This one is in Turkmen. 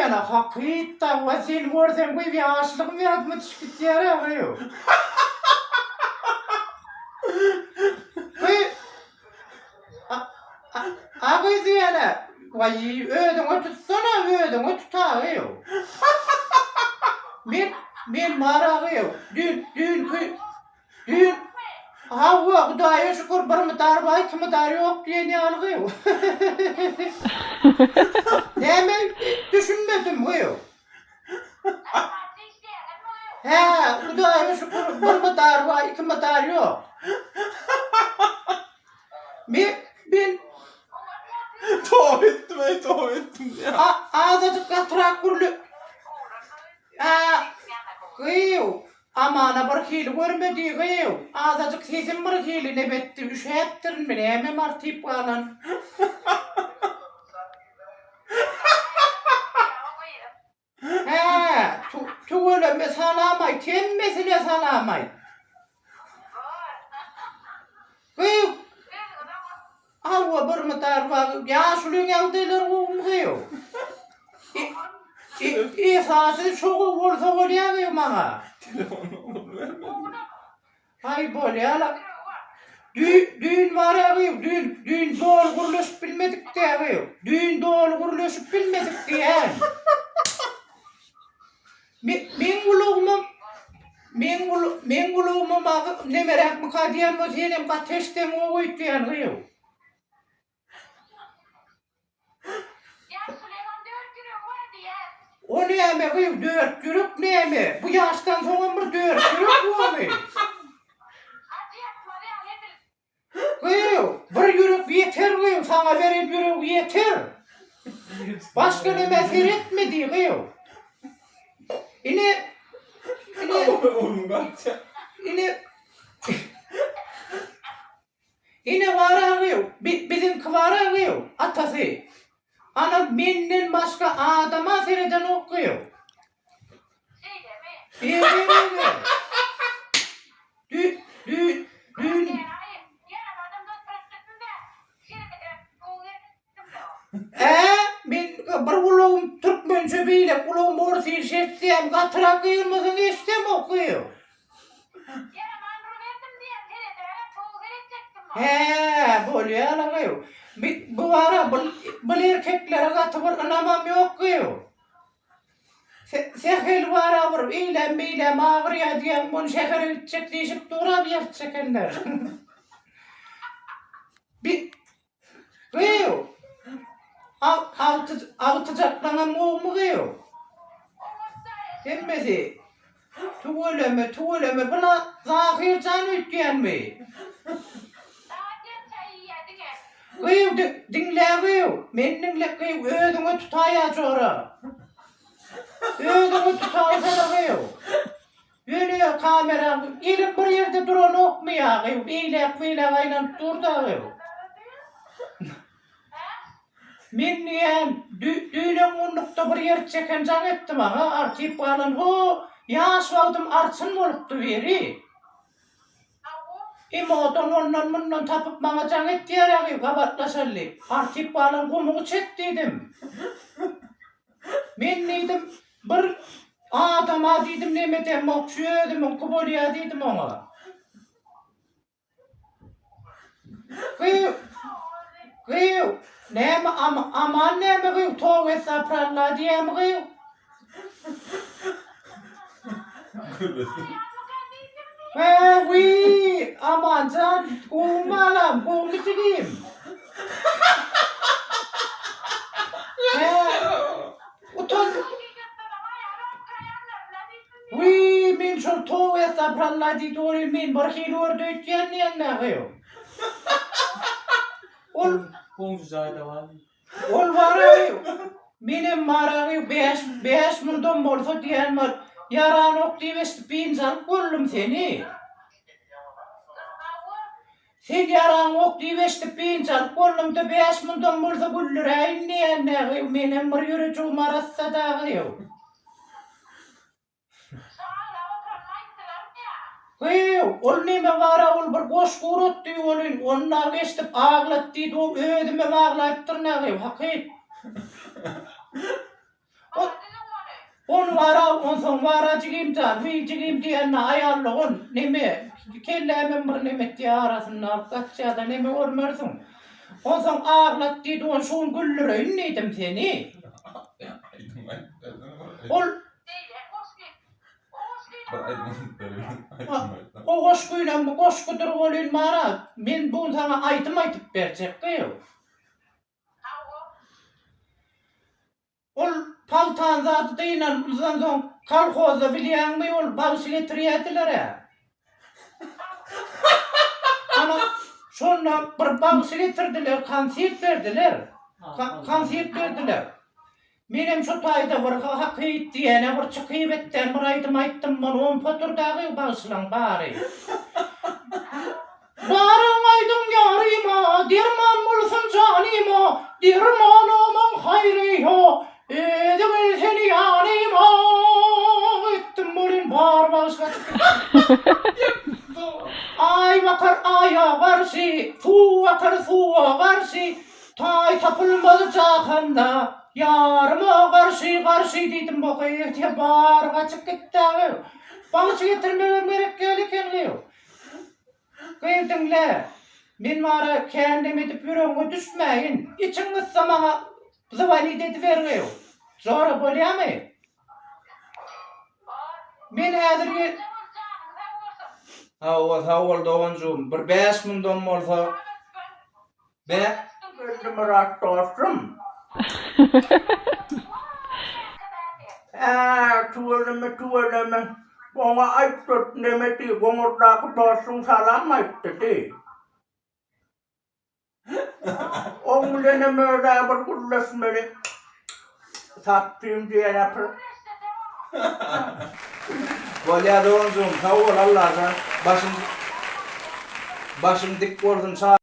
Düýene hakyt dawa seni görsem gyz ýaşlygym ýadyma düşüp gitýär-ä gyýw. Gyz A gyz düýene waý özüňe tutsana özüňe tut-a gyýw. Men men bar-a gyýw düýn düýnki Düýn, Hawa, Hudaýa şükür, bir mydar bar, iki mydar ýok diýen ýaly gyýw. Näme, düşünmedim gyýw. Hä, Hudaýa şükür, bir mydar bar, iki mydar ýok. Men, men. Toba etdim, eý, toba etdim diýýär. Azajyk gatyrak gürle. Hä, gyýw. Amana bir hili görmedi gyýw, azajyk sesim bir hili nebetdi, üşäpdirinmi näme martyp galan. Hä, tüweleme salam aýt, hemmesine salam aýt. Gyýw, Hawa bir mydar bar. Ýaşulyň ýagdaýlary gowumy gyýw? Esasy şo gowy bolsa bolýa gyýw maňa. Aý bolýa-la. Düýn bar-a gyýw, düýn, düýn doly gürleşip bilmedik-dä gyýw. Düýn doly gürleşip bilmedik diýýän. Meň gulagymam meň meň gulagymam nemeräkmika diýen bolsa senem gaty eşdeňok öýtýän gyýw. O näme gyýw dört ýürek näme? Bu ýaşdan soňam bir dört ýürek bormy? Gyýw, bir ýürek ýeter gyýw, saňa beren ýüregi ýeter. Başga nämä seretme diý gyýw. Ine, ine, ine, ine bar-a gyýw, biziňki bar-a gyýw, atasy. Ana menden başga adama seredenok gyýw. Şeýlemi? Eger-eger. Dü, dü, düýn. Ä, men bir gulagym türkmençe beýleki gulagym orsýetçe eşitýän, gatyrak gygyrmasaň eşidemok gyýw. Hä, bolýa-la gyýw. Bu ara bul erkeklere gaty bir ynamam ýok gyýw. Sähel bar-a bir eýläm-beýläm agyrýa diýýäň, muny şähere gitjek diýşip dur-a bu ýert çekenler. Bi, gyýw, agtyjaklaňam gowumy gyýw? Hemmesi. Tüweleme, tüweleme, bula Zahyr jan öýtýänmi? Gyýw, diňle gyýw, meni diňle gyýw, özüňe tutaý-a jora. Özüňe tutaýsana gyýw. Ýöne kameraň eliň bir ýerde duranokmy ýa gyýw, eýläk-beýläk aýlanyp dur-da gyýw. Men diýýän, düýnem gundukda bir ýer çeken jaň etdi maňa, artyp galan ho, ýaş wagtym arçyn bolupdy biri. Imodan ondan-mundan tapyp maňa jaň etýär agy, gabatlaşaly diýip. Artyp galan gumuňy çek diýdim. Men diýdim, bir adama diýdim neme edemok, şu özümiňki bolýa diýdim oňa. Gyýw! Gyýw! Näme Aman näme gyýw toba essapralla diýýämi gyýw? Hä wiý Amanjan gowumy balam gowumy jigim? Hä utan Wiý, men şol toba essapralla diýdi welin, men bir hili gördi öýtýän diýen nähili? Ol Goňşy jaýda bar. Ol bar-a, menem bar-a, bäş, bäş mundam bolsa diýen bar. Ýaranok diýip eşidip biynjalyk boldum seni. Sen ýaraňok diýip eşidip biynjalyk boldum-da, bäş mundam bolsa güldüräýin diýen nähili, menem bir ýürejigim arassa dagy. Gyýw, ol neme bar-a, ol bir goşgy ugratdy welin, ony dagy eşidip aglat diýdi, o özümem aglaýypdyryn-a gyýw, hakyt. Ony bara onsoň bara jigimjan wiý jigim diýende aýal dogan neme kellämem bir neme etýä arasynda alyp gaçýada neme görmersiň. Onsoň aglat diýdi ony şu gün güldüreýin diýdim seni. Ol O goşgynam bu goşgudyr welin bara men bu gün saňa aýdym aýdyp berjek gyýw. Ol paltany zady dynanymyzdan soň kolhozda bilýäňmi ol bagşy getirýärdiler-ä. Ana, şonda bir bagşy getirdiler, konsert berdiler. Konsert berdiler. Menem şo taýda bir hakyt diýene bir çykyp etdän bir aýdym aýtdym, muny ompa tur dagy bagşylaň bary. Baryň aýdyň ýaryma, derman bolsun janyma, Dermanymyň haýry ýok, özi gelsin ýanyma. Etdim welin bar bagşyga çykyp. Aý bakar aýa garşy, suw bakar suwa garşy, Taý tapylmaz jahanda, ýaryma garşy garşy diýdim bu gyz diýe bar gaçyp gitdi-ä. Bagşy getirmegem gerek däl eken gyz. Gyz diňle, men bara kän dem edip ýüregiňe düşmäýin, içiň gyssa maňa zwonit edibergeý. Jora bolýamy? Men häzir ge. Hawa sag bol doganjygym bir 5 mundan bolsa Bä. Geldimyrat dostum. Hä, tüweleme, tüweleme. Oňa aýtdyr, neme diý, Goňurdaky dostuň salam aýtdy diý. Oň bilenem öz-ä bir gürleşmeli. Satdym diýen-ä pir. Bolýa doganjygym sag bol Allajan başyň başyň dik bolsun ça.